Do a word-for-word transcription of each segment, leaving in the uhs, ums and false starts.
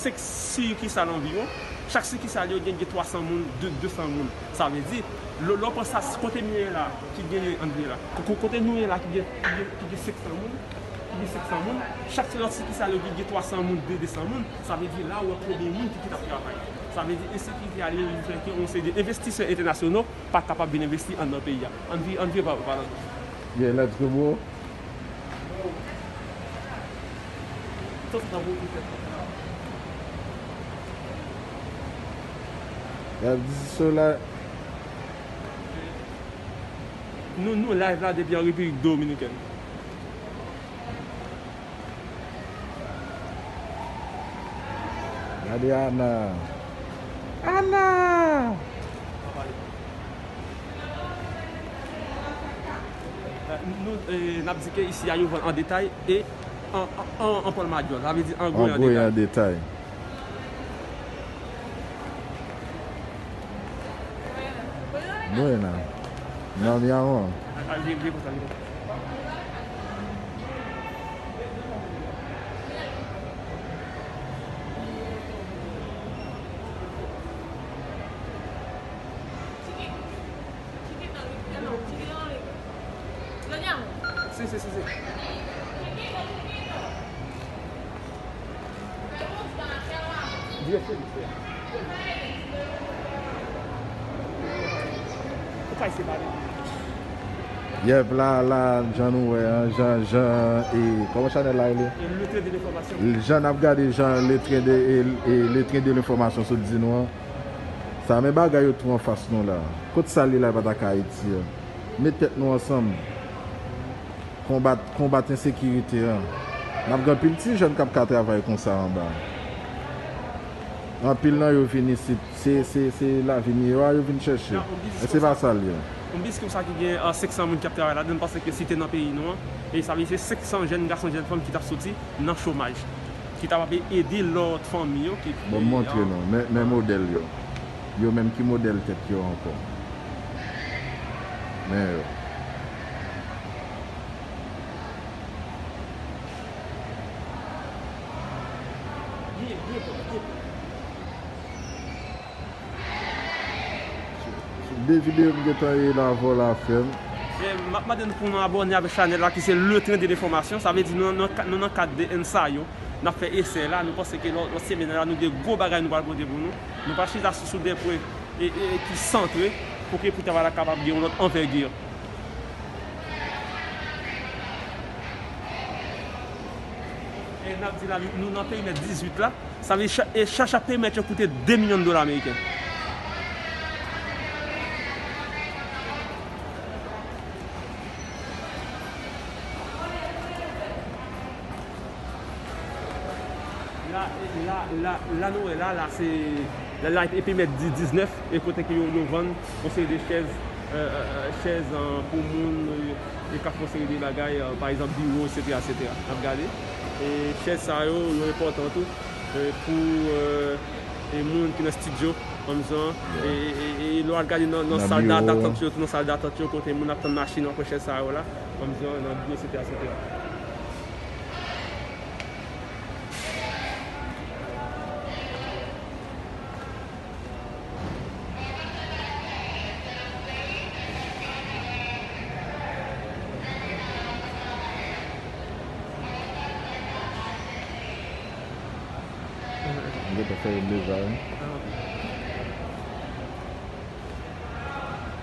senk sikisal anviwon. Chak sikisal yo gen, gen twa san moun, de, de san moun. Sa vle di, lè, lè w pran sa, kote nou ye la, ki gen, ann di la, ko-, ko-, kote nou ye la, ki gen, ki gen, ki gen senk san moun, ki gen senk san moun, chak lòt sikisal yo gen, gen twa san moun, de, de san moun. Sa vle di, la, ou wè konbyen moun ki, ki t ap travay. Sa vle di, ensekirite a, li menm, li fè ke yon seri de envestisè entènasyonal pa kapab vin envesti anndan peyi a. Ann vi-, ann vire pa, pa anndan. Yeah, let's go, bro. Gade, so la. Nou, nou live la depi an Repiblik Dominikèn. Gade Ana. Ana! Nou, eh, n ap di ke isi a yo vann an detay e an, an, an, an pòl madyòl. Sa vle di an gwo e an detay. An gwo e an detay. Buena. Nan mi amor. Sí, sí, sí, sí. Yep, la, la, jan nou wè an, jan, jan, e, kòman chanèl la rele? Jan n ap gade, jan le tren de, e, e, le tren de lenfòmasyon sot di nou an. Sa, men bagay yo tou anfas nou la. Kot sa li la, pa ta ka Ayiti an? Met tèt nou ansanm. Konbat, konbat ensekirite an. N ap gen anpil ti jèn k ap ka travay konsa anba. Anpil nan yo vin isit, se, se, se lavi miyò a yo vin chèche. Men se pa sa l ye. Yon biznis konsa ki gen, ah, senk san moun k ap travay ladan, m panse ke si te nan peyi nou an, e sa vle di se senk san jèn gason, jèn fanm ki t ap soti nan chomaj, ki t ap ede lòt fanmi yo ki... Bon, m montre nou, men, men modèl yo. Yo menm ki modèl tèt yo ankò. Men yo. Byen, byen, byen. Sou de videyo m gentan ye la, vòlò a fè m. E m ap mande nou pou nou abòne avèk chanèl la ki se Le Tren de Lenfòmasyon. Sa vle di nou, nou, nou nan kad de ENSA yo. N ap fè esè la. Nou panse ke lòt, lòt semèn la, nou gen gwo bagay nou pral pote pou nou. Nou pral chita sou, sou de pwen e, e, ki santre pou ke, pou travay la kapab gen yon lòt anvègi. E n ap di la, nou, nou nan perimèt dizuit la. Sa vle di cha-, e cha-, chak perimèt yo koute de milyon dola ameriken. La, la, la, la nou wè la, la se, la, la e perimèt di-, diznèf, e kote ke yo, yo vann yon seri de chèz, euh, euh, euh, chèz, euh, pou moun, euh, e k ap fè yon seri de bagay, euh, pa egzanp, biwo, etsetera, etsetera. N ap gade. E chèz sa yo, yo enpòtan tou, euh, pou, euh, e moun ki nan estidyo, kòmsi, e, e, e, e lè w al gade nan, nan sal datant yo, tou nan sal datant yo, kote moun ap tann machin, w ap wè chèz sa yo la, kòmsi, nan biwo, etsetera, etsetera. M gentan fè yo deza, wi.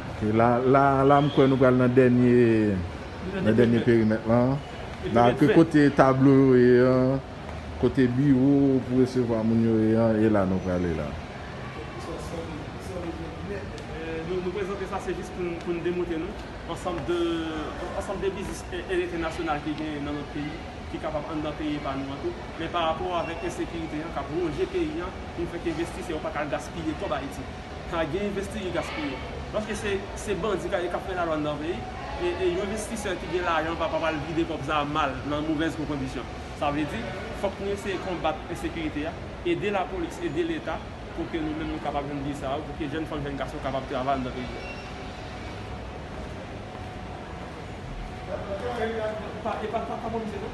Ok, la, la, la, m kwè nou pral nan dènye, nan dènye perimèt lan. La, ke kote tablo yo ye an, kote biwo pou resevwa moun yo ye an, e la nou prale la. Eh, nou, nou prezante sa, se jis pou, pou n demontre nou ansanm de, ansanm de biznis e, e entènasyonal ki genyen nan lòt peyi, ki kapab anndan peyi pa nou an tou. Men pa rapò avèk ensekirite an k ap wonje peyi an, vin fè ke envestisè yo pa ka al gaspiye kòb Ayiti. Ka gen envesti ki gaspiye. Paske se, se bandi k ap fè lalwa anndan peyi, e, e yon envestisè ki gen lajan pa, pa pral vide kòb sa a mal, nan movèz kondisyon. Sa vle di, fòk nou eseye konbat ensekirite a, ede lapolis, ede Leta, pou ke nou menm nou kapab jwenn bi sa yo, pou ke jèn fanm, jèn gason kapab travay anndan peyi a. Pa, e pa, pa, pa bon misye non.